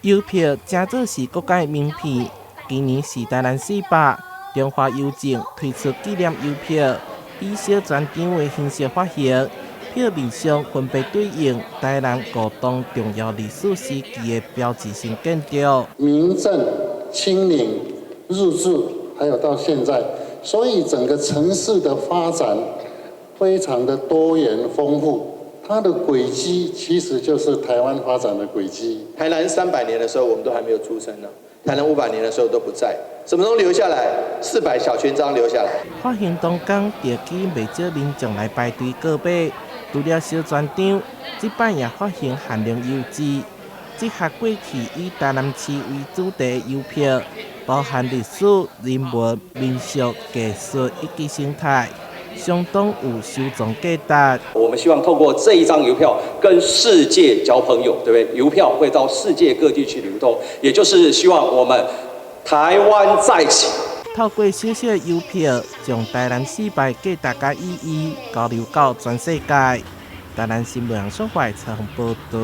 郵票誠做是國家名片，今年是台南400，中華郵政推出紀念郵票，以小磚張的形式發行，票面上分別對應台南五棟重要歷史時期的標誌性建築。明鄭、清領、日治，還有到現在，所以整個城市的發展非常的多元豐富。它的軌跡其實就是台灣發展的軌跡。台南300年的時候，我們都還沒有出生呢。台南500年的時候都不在，什麼都留下來，400小全張留下來。發行當天，著吸引袂少民眾來排隊購買。除了小磚張，這擺也發行限量郵資，結合過去以台南市為主題的郵票，包含歷史、人文、民俗、藝術以及生態，相當有收藏價值。我們希望透過這一張郵票跟世界交朋友，對不對？郵票會到世界各地去流通，也就是希望我們台灣再起。透過小小的郵票，將台南400價值佮意義交流到全世界。台南新聞網採訪報導。